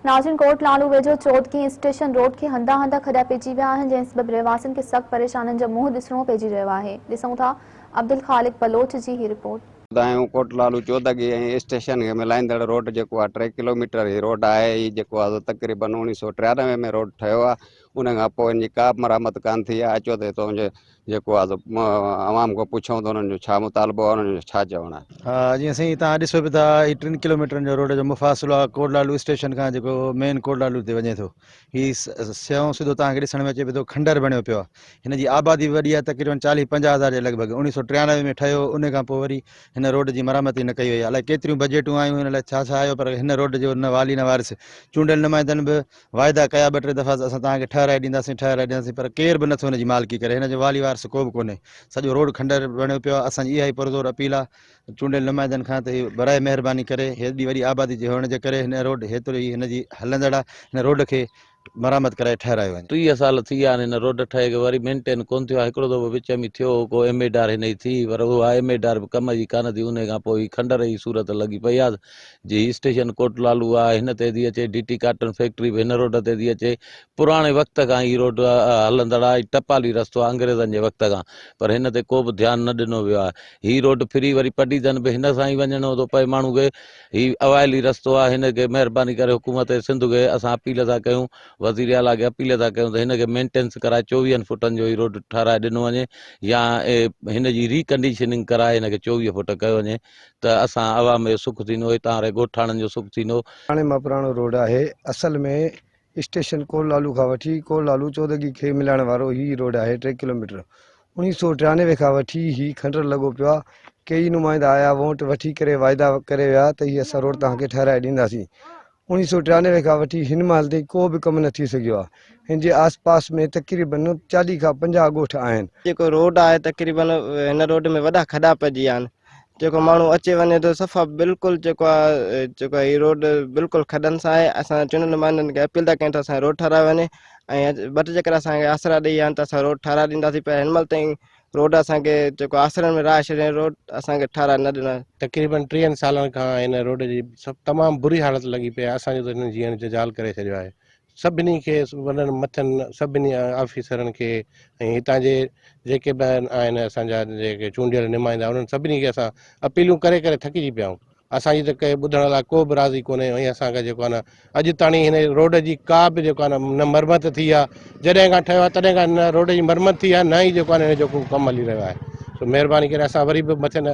ناظرين ڪوٽ لالو ويجهو Chodgi station road کي هنڌان هنڌان کڏا پئجي ويا آهن جنهن سبب رهواسين کي سخت پريشانين جو منهن ڏسڻو پئجي رهيو آهي ڏسون ٿا عبدالخالق بلوچ جي هي رپورٽ. ٻڌايون ڪوٽ لالو چودڳي ۽ اسٽيشن کي ملائيندڙ روڊ جيڪو آهي ٽي ڪلوميٽر هي روڊ آهي هي جيڪو آهي سو تقريبن اوڻيهه سو ٽيانوي ۾ روڊ ٺهيو آهي ان کان پوء ان جي ڪا به مرمت ڪانه ٿي آهي اچو ته هتو جي جيڪو آ سو عوام کان پڇون ته انهن جو ڇا مطالبو آ انهن جو ڇا چوڻ آ. ها جيئن سائين توهان ڏسو به ٿا هي ٽن ڪلوميٽرن جو روڊ جو مفاصلو آ ڪوٽ لالو اسٽيشن کان جيڪو مين ڪوٽ لالو تي وڃي ٿو هي سنئون سڌو توهان کي ڏسڻ ۾ اچي پيو ٿو کنڊر بڻيو پيو آ هن جي آبادي به وڏي آ تقريبن چاليهه پنجاهه هزار جي لڳ ڀڳ اوڻيهه سو ٽيانوي ۾ ٺهيو ان کان پوء وري هن روڊ جي مرمت ئي نه ڪئي وئي آ الائي ڪيتريون بجيٽون آيون الائي ڇا ڇا آيو پر هن روڊ جو نه والي نه وارث چونڊيل نمائندن به واعدا ڪيا ٻه ٽي دفعا ته اسان توهان کي ٺهرائي ڏينداسين ٺهرائي ڏينداسين پر ڪير به نٿو هن جي مالڪي ڪري هن جو والي وارث ڪو به ڪونهي سڄو روڊ کنڊر بڻيو پيو آهي اسان جي اها ئي پرزور اپيل آهي چونڊيل نمائندن کان ته هي برائي مهرباني ڪري هيڏي وڏي آبادي جي هئڻ جي ڪري هن روڊ هيترو ئي هن جي هلندڙ آهي هن روڊ کي مرمت ڪرائي ٺهرايو وڃي. 30 سال ٿي ويا آهن هن روڊ ٺهي کي وري مينٽين ڪونه ٿيو آهي هڪڙو دفعو وچ ۾ ٿيو هو ڪو ايم اي ڊار هن جي ٿي پر اها ايم اي ڊار به ڪم جي ڪانه ٿي انهي کان پوء هي کنڊر جي صورت لڳي پئي آهي جي هي اسٽيشن ڪوٽ لالو آهي هن تي ٿي اچي ڊي ٽي ڪاٽن فيڪٽري به هن روڊ تي ٿي اچي پراڻي وقت کان هي روڊ هلندڙ آهي ٽپالي رستو آهي انگريزن جي وقت کان پر هن تي ڪو به ڌيان نه ڏنو ويو آهي هي روڊ ڦري وري پڊيدن به هن سان ئي وڃڻو ٿو پئي ماڻهو کي هي اوائلي رستو آهي هن کي مهرباني ڪري حڪومت سنڌ کي اسان اپيل ٿا ڪيون وزير اعليٰ کي اپيل ٿا ڪيون ته هن کي مينٽينس ڪرائي چوويهن فوٽن جو هي روڊ ٺهرائي ڏنو وڃي يا هن جي ري ڪنڊيشننگ ڪرائي هن کي 24 فوٽ ڪيو وڃي ته اسان عوام جو سک ٿيندو، هتان ري ڳوٺاڻن جو سک ٿيندو. پراڻي مان پراڻو روڊ آهي. اصل ۾ اسٽيشن ڪوٽ لالو کان وٺي ڪوٽ لالو چودڳي کي ملائڻ وارو هي روڊ آهي ٽي ڪلوميٽر. اوڻيهه سو ٽيانوي کان وٺي هي کنڊر لڳو پيو آهي. ڪيئي نمائندا آيا ووٽ وٺي ڪري واعدا ڪري ويا ته هي اسان روڊ توهان کي ٺهرائي ڏينداسين. اوڻيهه سو ٽيانوي کان وٺي هن مهل تائين ڪو به ڪم نه ٿي سگهيو آهي. هن جي آس پاس ۾ تقريبن چاليهه کان 50 ڳوٺ آهن. جيڪو روڊ آهي تقريبن هن روڊ ۾ وڏا کڏا پئجي ويا آهن جيڪو ماڻهو اچي وڃي ٿو صفا بلڪل جيڪو آهي جيڪو هي روڊ بلڪل کڏن سان آهي اسان چونڊيل نمائندن کي اپيل ٿا ڪيون ته اسان جو روڊ ٺهرايو وڃي ۽ ٻه ٽي چڪر اسان کي آسرا ڏئي ويا آهن ته اسان روڊ ٺهرائي ڏينداسين پر هن مهل تائين روڊ اسان کي جيڪو آسرن ۾ راهه ڇڏي روڊ اسان کي ٺهرائي نه ڏنو آهي. تقريبن ٽيهن سالن کان هن روڊ جي تمام بري حالت لڳي پئي آهي اسان جو ته هنن جيئڻ جنجال ڪري ڇڏيو آهي سڀني کي وڏن مٿن سڀني آفيسرن کي ۽ هتان جي جيڪي به آهن اسان جا جيڪي چونڊيل نمائندا انهن سڀني کي اسان اپيلون ڪري ڪري ٿڪجي پيا آهيون اسان جي ته ڪنهن ٻڌڻ لاء ڪو به راضي ڪونهي ۽ اسان کي جيڪو آهي نه اڄ تاڻي هن روڊ جي ڪا به جيڪو آهي نه نه مرمت ٿي آهي جڏهن کان ٺهيو آهي تڏهن کان نه روڊ جي مرمت ٿي آهي نه ئي جيڪو آهي نه هن جو ڪو ڪم هلي رهيو آهي سو مهرباني ڪري اسان وري به مٿين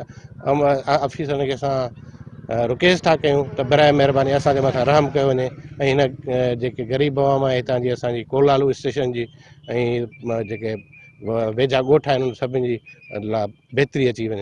آفيسرن کي اسان رڪويسٽ ٿا ڪيون ته برائي مهرباني اسان جي مٿان رحم ڪيو وڃي ۽ هن جيڪي غريب عوام آهي هتان جي اسان جي ڪولالو اسٽيشن جي ۽ جيڪي ويجها ڳوٺ آهن ان سڀني جي لاء بهتري اچي وڃي.